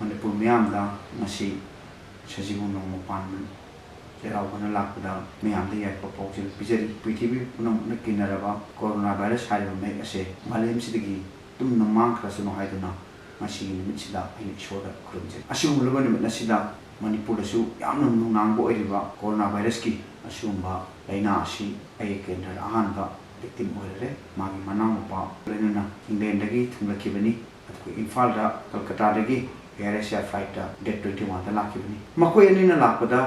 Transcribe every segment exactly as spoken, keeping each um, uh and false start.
ꯃꯅꯤꯄꯨꯔ ꯃꯤꯌꯥꯝꯗ ꯉꯁꯤ ꯁꯖꯤꯕꯨ ꯅꯣꯡꯃ ꯄꯥꯟꯕ ꯆꯩꯔꯥꯎꯕꯅ ꯂꯥꯛꯄꯗ ꯃꯌꯥꯝꯗ ꯌꯥꯏꯐ ꯄꯥꯎꯖꯦꯜ ꯄꯤꯖꯔꯤ꯫ ꯄ꯭ꯔꯤꯊꯤꯕꯤ ꯄꯨꯝꯅꯃꯛꯅ ꯀꯤꯅꯔꯕ ꯀꯣꯔꯣꯅꯥ ꯚꯥꯏꯔꯁ ꯍꯥꯏꯔꯤꯕ ꯃꯍꯤꯛ ꯑꯁꯦ ꯃꯥꯂꯦꯝꯁꯤꯗꯒꯤ ꯇꯨꯝꯅ ꯃꯥꯡꯈ꯭ꯔꯁꯅꯨ ꯍꯥꯏꯗꯨꯅ ꯉꯁꯤꯒꯤ ꯅꯨꯃꯤꯠꯁꯤꯗ ꯑꯩꯅ ꯏꯁꯣꯔꯗ ꯈꯨꯔꯨꯝꯖꯔꯤ꯫ ꯑꯁꯤꯒꯨꯝꯂꯕ ꯅꯨꯃꯤꯠ ꯑꯁꯤꯗ ꯃꯅꯤꯄꯨꯔꯗꯁꯨ ꯌꯥꯝꯅ ꯅꯨꯡꯅꯥꯡꯕ ꯑꯣꯏꯔꯤꯕ ꯀꯣꯔꯣꯅꯥ ꯚꯥꯏꯔꯁꯀꯤ ꯑꯁꯤꯒꯨꯝꯕ ꯂꯥꯏꯅꯥ ꯑꯁꯤ ꯑꯩꯒꯤ ꯀꯦꯟꯗ꯭ꯔꯗ ꯑꯍꯥꯟꯕ ꯚꯤꯛꯇꯤꯝ ꯑꯣꯏꯔꯔꯦ꯫ ꯃꯥꯒꯤ ꯃꯅꯥꯎꯅꯨꯄꯥ ꯂꯣꯏꯅꯅ ꯏꯪꯂꯦꯟꯗꯒꯤ ꯊꯨꯡꯂꯛꯈꯤꯕꯅꯤ꯫ ꯑꯗꯨꯒ ꯏꯝꯐꯥꯜꯗ ꯀꯜꯀꯇꯥꯗꯒꯤ ꯑꯦꯌꯔ ꯑꯦꯁꯤꯌꯥ ꯐ꯭ꯂꯥꯏꯠꯇ ꯗꯦꯠ ꯇ꯭ꯋꯦꯟꯇꯤ ꯋꯥꯟꯗ ꯂꯥꯛꯈꯤꯕꯅꯤ꯫ ꯃꯈꯣꯏ ꯑꯅꯤꯅ ꯂꯥꯛꯄꯗ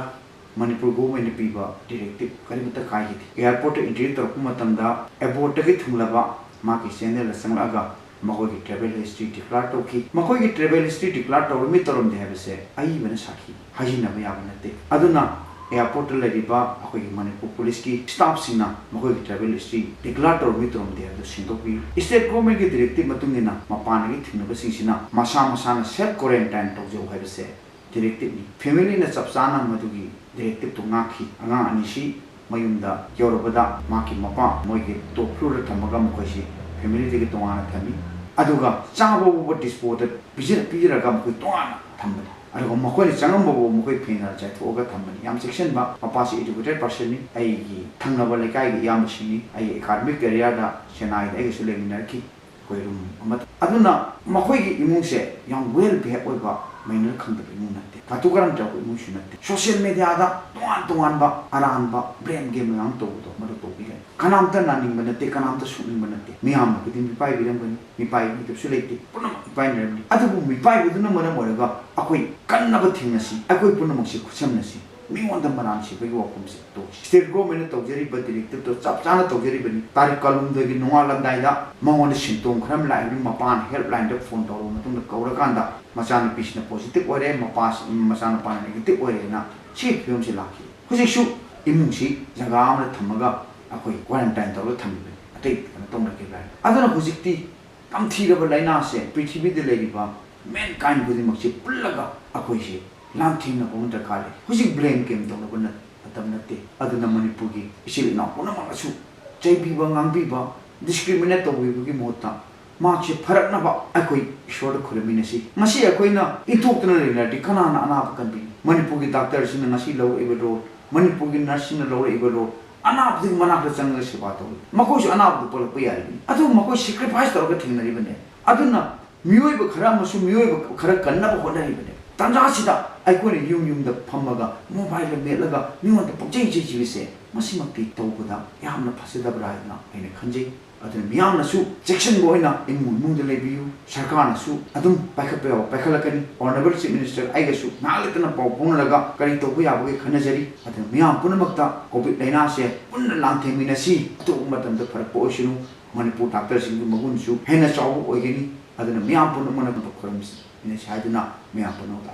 ꯃꯅꯤꯄꯨꯔ ꯒꯣꯚꯔꯟꯃꯦꯟꯠꯅ ꯄꯤꯕ ꯗꯤꯔꯦꯛꯇꯤꯞ ꯀꯔꯤꯃꯠꯇ ꯀꯥꯏꯈꯤꯗꯦ꯫ ꯑꯦꯌꯔꯄꯣꯔꯠꯇ ꯑꯦꯟꯇ꯭ꯔꯤ ꯇꯧꯔꯛꯄ ꯃꯇꯝꯗ ꯑꯦꯕꯣꯔꯠꯇꯒꯤ ꯊꯨꯡꯂꯕ ꯃꯥꯒꯤ ꯆꯦꯅꯦꯜꯗ ꯆꯪꯂꯛꯑꯒ ꯃꯈꯣꯏꯒꯤ ꯇ꯭ꯔꯦꯚꯦꯜ ꯍꯤꯁꯇ꯭ꯔꯤ ꯗꯤꯀ꯭ꯂꯦꯌꯔ ꯇꯧꯈꯤ꯫ ꯃꯈꯣꯏꯒꯤ ꯇ꯭ꯔꯦꯚꯦꯜ ꯍꯤꯁꯇ꯭ꯔꯤ ꯗꯤꯀ꯭ꯂꯦꯌꯔ ꯇꯧꯔꯝꯃꯤ ꯇꯧꯔꯝꯗꯦ ꯍꯥꯏꯕꯁꯦ ꯑꯏꯕꯅ ꯁꯥꯈꯤ, ꯍꯥꯏꯖꯤꯟꯅꯕ ꯌꯥꯕ ꯅꯠꯇꯦ꯫ ꯑꯗꯨꯅ ꯑꯦꯌꯔꯄꯣꯔꯠꯇ ꯂꯩꯔꯤꯕ ꯑꯩꯈꯣꯏꯒꯤ ꯃꯅꯤꯄꯨꯔ ꯄꯨꯂꯤꯁꯀꯤ ꯁ꯭ꯇꯥꯐꯁꯤꯡꯅ ꯃꯈꯣꯏꯒꯤ ꯇ꯭ꯔꯦꯚꯦꯜ ꯍꯤꯁꯇ꯭ꯔꯤ ꯗꯤꯀ꯭ꯂꯦꯌꯔ ꯇꯧꯔꯝꯃꯤ ꯇꯧꯔꯝꯗꯦ ꯍꯥꯏꯕꯗꯨ ꯁꯦꯡꯗꯣꯛꯄꯤꯌꯨ꯫ ꯁ꯭ꯇꯦꯠ ꯒꯣꯚꯔꯟꯃꯦꯟꯠꯀꯤ ꯗꯤꯔꯦꯛꯇꯤꯞ ꯃꯇꯨꯡ ꯏꯟꯅ ꯃꯄꯥꯟꯗꯒꯤ ꯊꯨꯡꯂꯕꯁꯤꯡꯁꯤꯅ ꯃꯁꯥ ꯃꯁꯥꯅ ꯁꯦꯜꯐ ꯀ꯭ꯋꯥꯔꯦꯟꯇꯥꯏꯟ ꯇꯧꯖꯧ ꯍꯥꯏꯕꯁꯦ ꯗꯤꯔꯦꯛꯇꯤꯞꯅꯤ꯫ ꯐꯦꯃꯤꯂꯤꯅ ꯆꯞ ꯆꯥꯅ ꯃꯗꯨꯒꯤ ꯗꯤꯔꯦꯛꯇꯤꯞꯇꯨ ꯉꯥꯛꯈꯤ꯫ ꯑꯉꯥꯡ ꯑꯅꯤꯁꯤ ꯃꯌꯨꯝꯗ ꯌꯧꯔꯕꯗ ꯃꯍꯥꯛꯀꯤ ꯃꯄꯥ ꯃꯣꯏꯒꯤ ꯇꯣꯞ ꯐ꯭ꯂꯣꯔꯗ ꯊꯝꯃꯒ ꯃꯈꯣꯏꯁꯤ ꯐꯦꯃꯤꯂꯤꯗꯒꯤ ꯇꯣꯉꯥꯟꯅ ꯊꯝꯃꯤ꯫ ꯑꯗꯨꯒ ꯆꯥꯕ ꯐꯥꯎꯕ ꯗꯤꯁꯄꯣꯗ ꯄꯤꯖ-, ꯄꯤꯖꯔꯒ ꯃꯈꯣꯏ ꯇꯣꯉꯥꯟꯅ ꯊꯝꯕꯅꯤ꯫ ꯑꯗꯨꯒ ꯃꯈꯣꯏꯅ ꯆꯪꯉꯝꯕ ꯐꯥꯎꯕ ꯃꯈꯣꯏ ꯐꯦꯟꯅ ꯆꯥꯏꯊꯣꯛꯑꯒ ꯊꯝꯕꯅꯤ꯫ ꯌꯥꯝ ꯆꯦꯛꯁꯤꯟꯕ, ꯃꯄꯥꯁꯤ ꯑꯦꯖꯨꯀꯦꯇꯦꯠ ꯄꯥꯔꯁꯟꯅꯤ꯫ ꯑꯩꯒꯤ ꯊꯪꯅꯕ ꯂꯩꯀꯥꯏꯒꯤ ꯏꯌꯥꯝꯕꯁꯤꯡꯅꯤ꯫ ꯑꯩꯒꯤ ꯑꯦꯀꯥꯗꯃꯤꯛ ꯀꯦꯔꯤꯌꯔꯗ ꯆꯦꯟꯅꯥꯏꯗ ꯑꯩꯒꯁꯨ ꯂꯩꯃꯤꯟꯅꯔꯛꯈꯤ꯫ ꯑꯩꯈꯣꯏ ꯔꯨꯝ ꯑꯃ꯫ ꯑꯗꯨꯅ ꯃꯈꯣꯏꯒꯤ ꯏꯃꯨꯡꯁꯦ ꯌꯥꯝ ꯋꯦꯜ ꯕꯤꯍꯦꯕ ꯑꯣꯏꯕ ꯃꯥꯏꯅꯔ ꯈꯪꯗꯕ ꯏꯃꯨꯡ ꯅꯠꯇꯦ꯫ ꯀꯥꯇꯨ ꯀꯥꯔꯟ ꯇꯧꯔꯛꯄ ꯏꯃꯨꯡꯁꯨ ꯅꯠꯇꯦ꯫ ꯁꯣꯁꯤꯌꯦꯜ ꯃꯦꯗꯤꯌꯥꯗ ꯇꯣꯉꯥꯟ ꯇꯣꯉꯥꯟꯕ ꯑꯔꯥꯟꯕ ꯕ꯭ꯂꯦꯝ ꯒꯦꯝ ꯃꯌꯥꯝ ꯇꯧꯕꯗꯣ ꯃꯗꯨ ꯇꯧꯕꯤꯒꯅꯤ꯫ ꯀꯅꯥꯝꯇ ꯅꯥꯅꯤꯡꯕ ꯅꯠꯇꯦ, ꯀꯅꯥꯝꯇ ꯁꯣꯛꯅꯤꯡꯕ ꯅꯠꯇꯦ꯫ ꯃꯤꯌꯥꯝꯅꯕꯨꯗꯤ ꯃꯤꯄꯥꯏꯕꯤꯔꯝꯒꯅꯤ, ꯃꯤꯄꯥꯏꯕꯤꯗꯕꯁꯨ ꯂꯩꯇꯦ, ꯄꯨꯝꯅꯃꯛ ꯃꯤꯄꯥꯏꯅꯔꯝꯅꯤ꯫ ꯑꯗꯨꯕꯨ ꯃꯤꯄꯥꯏꯕꯗꯨꯅ ꯃꯔꯝ ꯑꯣꯏꯔꯒ ꯑꯩꯈꯣꯏ ꯀꯟꯅꯕ ꯊꯦꯡꯅꯁꯤ, ꯑꯩꯈꯣꯏ ꯄꯨꯝꯅꯃꯛꯁꯦ ꯈꯨꯠꯁꯝꯅꯁꯤ꯫ ꯃꯤꯉꯣꯟꯗ ꯃꯔꯥꯟ ꯁꯤꯕꯒꯤ ꯋꯥꯐꯝꯁꯦ ꯇꯣꯛꯁꯤ꯫ ꯁ꯭ꯇꯦꯠ ꯒꯣꯚꯔꯟꯃꯦꯟꯠꯅ ꯇꯧꯖꯔꯤꯕ ꯗꯤꯔꯦꯛꯇꯤꯞꯇꯣ ꯆꯞ ꯆꯥꯅ ꯇꯧꯖꯔꯤꯕꯅꯤ꯫ ꯇꯥꯔꯤꯛ ꯀꯨꯟꯍꯨꯝꯗꯣꯏꯒꯤ ꯅꯣꯡꯉꯥꯜꯂꯝꯗꯥꯏꯗ ꯃꯉꯣꯟꯗ ꯁꯤꯝꯇꯣꯝ ꯈꯔ ꯑꯃ ꯂꯥꯛꯏꯕꯅꯤ, ꯃꯄꯥꯅ ꯍꯦꯜꯞꯂꯥꯏꯟꯗ ꯐꯣꯟ ꯇꯧꯔꯕ ꯃꯇꯨꯡꯗ ꯀꯧꯔꯀꯥꯟꯗ ꯃꯆꯥꯅꯨꯄꯤꯁꯤꯅ ꯄꯣꯖꯤꯇꯤꯚ ꯑꯣꯏꯔꯦ, ꯃꯄꯥ, ꯃꯆꯥꯅꯨꯄꯥꯅ ꯅꯦꯒꯦꯇꯤꯚ ꯑꯣꯏꯔꯦꯅ ꯁꯤꯒꯤ ꯐꯤꯕꯝꯁꯤ ꯂꯥꯛꯈꯤ꯫ ꯍꯧꯖꯤꯛꯁꯨ ꯏꯃꯨꯡꯁꯤ ꯖꯒꯥ ꯑꯃꯗ ꯊꯝꯃꯒ ꯑꯩꯈꯣꯏ ꯀ꯭ꯋꯥꯔꯦꯟꯇꯥꯏꯟ ꯇꯧꯔꯒ ꯊꯝꯃꯤꯕꯅꯤ, ꯑꯇꯩ ꯀꯩꯅꯣ ꯇꯧꯅꯈꯤꯕ ꯍꯥꯏ꯫ ꯑꯗꯨꯅ ꯍꯧꯖꯤꯛꯇꯤ ꯇꯝꯊꯤꯔꯕ ꯂꯥꯏꯅꯥꯁꯦ ꯄ꯭ꯔꯤꯊꯤꯕꯤꯗ ꯂꯩꯔꯤꯕ ꯃꯦꯟꯀꯥꯏꯟ ꯈꯨꯗꯤꯡꯃꯛꯁꯦ ꯄꯨꯜꯂꯒ ꯑꯩꯈꯣꯏꯁꯦ ꯂꯥꯟꯊꯦꯡꯅꯕ ꯑꯃ ꯗꯔꯀꯥꯔ ꯂꯩ꯫ ꯍꯧꯖꯤꯛ ꯕ꯭ꯂꯦꯝ ꯒꯦꯝ ꯇꯧꯅꯕ ꯅꯠ-, ꯃꯇꯝ ꯅꯠꯇꯦ꯫ ꯑꯗꯨꯅ ꯃꯅꯤꯄꯨꯔꯒꯤ ꯏꯆꯤꯜ ꯏꯅꯥꯎ ꯄꯨꯝꯅꯃꯛꯅꯁꯨ ꯆꯩꯕꯤꯕ, ꯉꯥꯡꯕꯤꯕ, ꯗꯤꯁꯀ꯭ꯔꯤꯃꯤꯅꯦꯠ ꯇꯧꯕꯤꯕꯒꯤ ꯃꯍꯨꯠꯇ ꯃꯍꯥꯛꯁꯦ ꯐꯔꯛꯅꯕ ꯑꯩꯈꯣꯏ ꯏꯁꯣꯔꯗ ꯈꯨꯔꯨꯝꯃꯤꯟꯅꯁꯤ꯫ ꯉꯁꯤ ꯑꯩꯈꯣꯏꯅ ꯏꯟꯊꯣꯛꯇꯅ ꯂꯩꯅꯔꯗꯤ ꯀꯅꯥꯅ ꯑꯅꯥꯕ ꯀꯟꯕꯤꯅꯤ? ꯃꯅꯤꯄꯨꯔꯒꯤ ꯗꯥꯛꯇꯔꯁꯤꯡꯅ ꯉꯁꯤ ꯂꯧꯔꯛꯏꯕ ꯔꯣꯜ, ꯃꯅꯤꯄꯨꯔꯒꯤ ꯅꯔꯁꯁꯤꯡꯅ ꯂꯧꯔꯛꯏꯕ ꯔꯣꯜ, ꯑꯅꯥꯕꯗꯨꯒꯤ ꯃꯅꯥꯛꯇ ꯆꯪꯉꯒ ꯁꯦꯕꯥ ꯇꯧꯔꯤ꯫ ꯃꯈꯣꯏꯁꯨ ꯑꯅꯥꯕꯗꯨ ꯄꯣꯛꯂꯛꯄ ꯌꯥꯔꯤꯕꯅꯤ꯫ ꯑꯗꯨꯕꯨ ꯃꯈꯣꯏ ꯁꯦꯀ꯭ꯔꯤꯐꯥꯏꯁ ꯇꯧꯔꯒ ꯊꯦꯡꯅꯔꯤꯕꯅꯤ꯫ ꯑꯗꯨꯅ ꯃꯤꯑꯣꯏꯕ ꯈꯔ ꯑꯃꯁꯨ ꯃꯤꯑꯣꯏꯕ ꯈꯔ ꯀꯟꯅꯕ ꯍꯣꯠꯅꯔꯤꯕꯅꯤ꯫ ꯇꯥꯟꯖꯥꯁꯤꯗ ꯑꯩꯈꯣꯏꯅ ꯌꯨꯝ ꯌꯨꯝꯗ ꯐꯝꯃꯒ ꯃꯣꯕꯥꯏꯜꯗ ꯃꯦꯠꯂꯒ ꯃꯤꯉꯣꯟꯗ ꯄꯪꯆꯩ ꯆꯩꯁꯤꯕꯁꯦ, ꯃꯁꯤꯃꯛꯇꯤ ꯇꯧꯕꯗ ꯌꯥꯝꯅ ꯐꯖꯗꯕ꯭ꯔꯥ ꯍꯥꯏꯗꯅ ꯑꯩꯅ ꯈꯟꯖꯩ꯫ ꯑꯗꯨꯅ ꯃꯤꯌꯥꯝꯅꯁꯨ ꯆꯦꯛꯁꯤꯟꯕ ꯑꯣꯏꯅ ꯏꯃꯨꯡ ꯃꯅꯨꯡꯗ ꯂꯩꯕꯤꯌꯨ꯫ ꯁꯔꯀꯥꯔꯅꯁꯨ ꯑꯗꯨꯝ ꯄꯥꯏꯈꯠꯄ ꯌꯥꯕ ꯄꯥꯏꯈꯠꯂꯛꯀꯅꯤ꯫ Honourable Chief Minister, ꯑꯩꯒꯁꯨ ꯉꯥꯏꯍꯥꯛ ꯂꯩꯇꯅ ꯄꯥꯎ ꯐꯥꯎꯅꯔꯒ ꯀꯔꯤ ꯇꯧꯕ ꯌꯥꯕꯒꯦ ꯈꯟꯅꯖꯔꯤ꯫ ꯑꯗꯨꯅ ꯃꯤꯌꯥꯝ ꯄꯨꯝꯅꯃꯛꯇ ꯀꯣꯚꯤꯗ ꯂꯥꯏꯅꯥꯁꯦ ꯄꯨꯟꯅ ꯂꯥꯟꯊꯦꯡꯃꯤꯟꯅꯁꯤ꯫ ꯑꯊꯨꯕ ꯃꯇꯝꯗ ꯐꯔꯛꯄ ꯑꯣꯏꯁꯅꯨ꯫ ꯃꯅꯤꯄꯨꯔ ꯗꯥꯛꯇꯔꯁꯤꯡꯒꯤ ꯃꯒꯨꯟꯁꯨ ꯍꯦꯟꯅ ꯆꯥꯎꯕ ꯑꯣꯏꯒꯅꯤ꯫ ꯑꯗꯨꯅ ꯃꯤꯌꯥꯝ ꯄꯨꯝꯅꯃꯛꯅ ꯈꯨꯔꯨꯝꯃꯤꯟꯅꯁꯤ ꯍꯥꯏꯗꯨꯅ ꯃꯤꯌꯥꯝ ꯄꯨꯝꯅꯃꯛꯇ